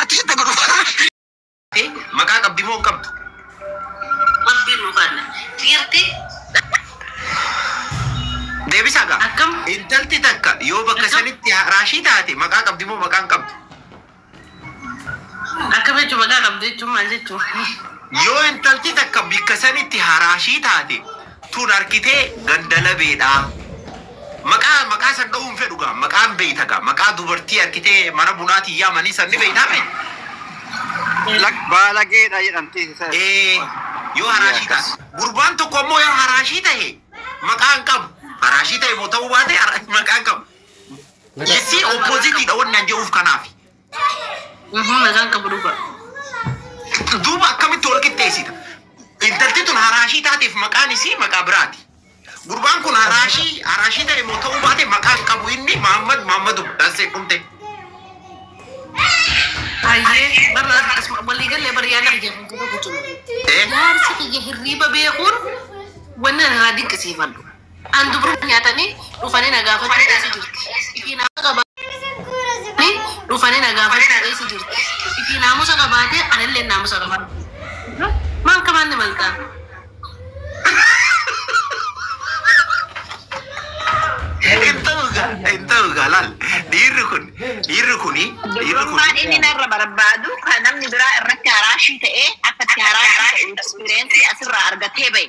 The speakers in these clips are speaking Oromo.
Jaartii sitti godhu. Maqaa qabdi moo hin qabdu? Rabbiin nu kanna. Dhiirti Deebisaa gaa. Akkam? Intalti takka yoo bakka sanitti haraashii taate maqaa qabdi moo maqaa hin qabdu? Akkam jechuun maqaa qabdu jechuun maal jechuun? Yoo intalti takka bakka sanitti haraashii taate tun harkitee ganda labeedhaa. Maqaa san dha'uun fedhu gaa, maqaan beeyta gaa, maqaa dubartii harkitee mana bunaatiin yaamanii san ni beeytaa mee? Baalageedha jedhamti. Yoo haraashii taate. Gurbaan tokko ammoo yoo haraashii ta'e maqaa hin qabu. Haraashii ta'e moo ta'uu baate maqaa hin qabu. Isii oppositiidha wanni an jedhuuf kanaafi. Maqaan qabu dhuga. Duuba akkamitti wal qixxeessita? Intalti tun haraashii taateef maqaan isii maqaa biraati. Gurbaan kun haraashii ta'e moo ta'uu baate maqaan qabu inni Mahammad Mahammadu dansee dhumte. Hayyee barra asuma waliigallee bara yaada kiyya kan tokko jechuudha. Jaarsi kiyya hirriiba beekuun wanni ani irraa dinqisiifadhu. An dubru nyaatanii dhufanii na gaafachuu eessa jirti. Ifii naamusa qabaatee dhufanii na gaafachuu eessa jirti. Ifii naamusa qabaatee anillee naamusa qabaatee. Maal kamaan ni maltaa? Hin ta'u gaa laal. Dhiirri kun dhiirri kuni dhiirri kun Dubrummaan inni narra barbaadu kan namni biraa irratti haraashii ta'ee akka itti haraashii ta'e experience asirraa argatee bahe.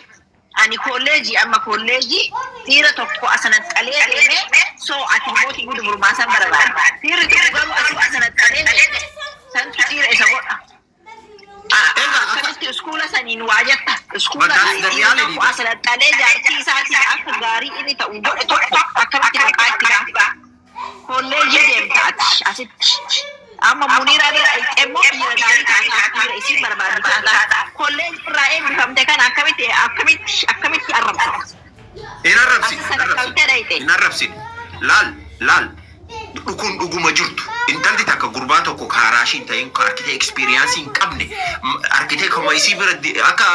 Ani kolleejii amma kolleejii dhiira tokko asanaxalee deemee soo ati mootii dubrummaa san barbaada. Dhiirri tokko garuu asii asanaxalee deeme santu dhiira isa godha. Akkamitti iskuula saniin waa jetta. Iskuula But that's the dhiira reality tokko asanaxalee jaartii isaatiin akka gaarii inni ta'u godhe tokko akkamitti maqaa itti ba'a. Kolleejii deemta ati asitti. Amma Muniiraa bira dhaqxee immoo dhiira gaarii taataa dhiira isiin barbaadu taataa. Kolleejii irraa eebbifamte kana akkamitti akkamitti akkamitti arrabsa? Hin arrabsine. Akka sadarkaltee dhayite. Hin arrabsine. Laal laal. Kun dhuguma jirtu. Intalti takka gurbaa tokko ka haraashii hin ta'in, ka harkitee experience hin qabne, harkitee kama isii bira akka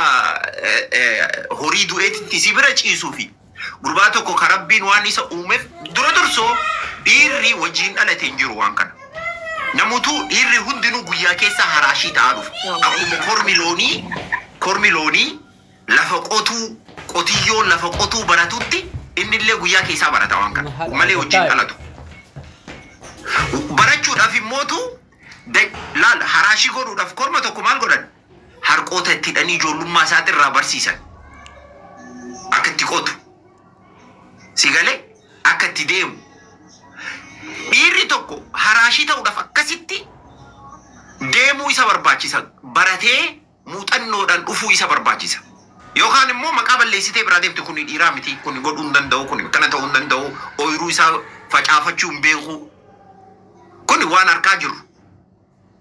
horii du'eetitti isii bira ciisuu fi gurbaa tokko ka Rabbiin waan isa uumeef dura dursoo dhiirri wajjin dhalate hin jiru waan kana. Namoota dhiirri hundinuu guyyaa keessa haraashii ta'aa dhufu. Akkuma kormi loonii lafa qotuu qotiyyoon lafa qotuu baratutti innillee guyyaa keessaa barata waan kana. Malee wajjin dhalatu. Barachuudhaaf immootu laal haraashii godhuudhaaf korma tokko maal godhan? Harqoota itti hidhanii ijoollummaa isaatirraa barsiisan. Akka itti qotu. Si galee akka itti deemu. Dhiirri tokko haraashii ta'uudhaaf akkasitti deemuu isa barbaachisa. Baratee muuxannoodhaan dhufuu isa barbaachisa. Yookaan immoo maqaa balleessitee biraa deemte kun dhiiraa miti, kun godhuu hin danda'u, kun kana ta'uu hin danda'u, ooyiruu isaa facaafachuu hin beeku. Kun waan harkaa jiru.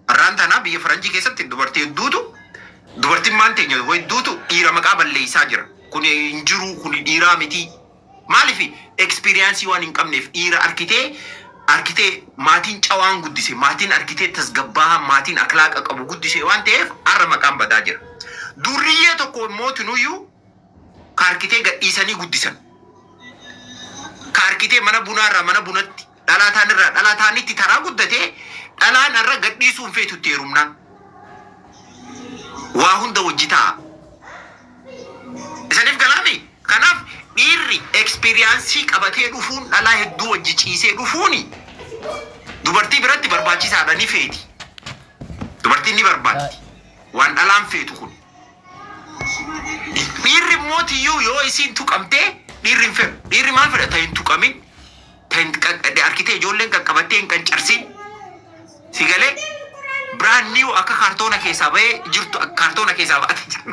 Har'aan tanaa biyya faranjii keessatti dubartii hedduutu dubartiin maan teenya hedduutu dhiira maqaa balleessaa jira. Kun hin jiru, kun dhiiraa miti. Maaliif experience waan hin qabneef dhiira arkitee maatiin cawaan guddise, maatiin arkitee tasgabbaa'aa, maatiin akhlaaqa qabu guddise waan ta'eef har'a maqaan badaa jira. Durriyyee tokko immoo tinuyyuu ka arkitee gadhiisanii guddisan. Ka arkitee mana bunaarraa mana bunatti, dhalaa taanirraa dhalaa taanitti taraa guddatee dhalaan har'a gadhiisuu hin feetu itti heerumnaan. Waa hunda wajji taa'a. Isaniif galaami? Kanaaf dhiirri experience qabatee dhufuun dhalaa hedduu wajji ciisee dhufuuni dubartii biratti barbaachisaadha ni feeti. Dubartiin ni barbaaddi. Waan dhalaan feetu kun. Dhiirri mootiyyuu yoo isiin tuqamtee dhiirri hin fedhu. Dhiirri maal fedha? Ta hin tuqamin, ta hin harkitee ijoolleen qaqqabattee hin qancarsin. Si galee brand new akka kaartoona keessaa bahee jirtu akka kaartoona keessaa baatee jirtu.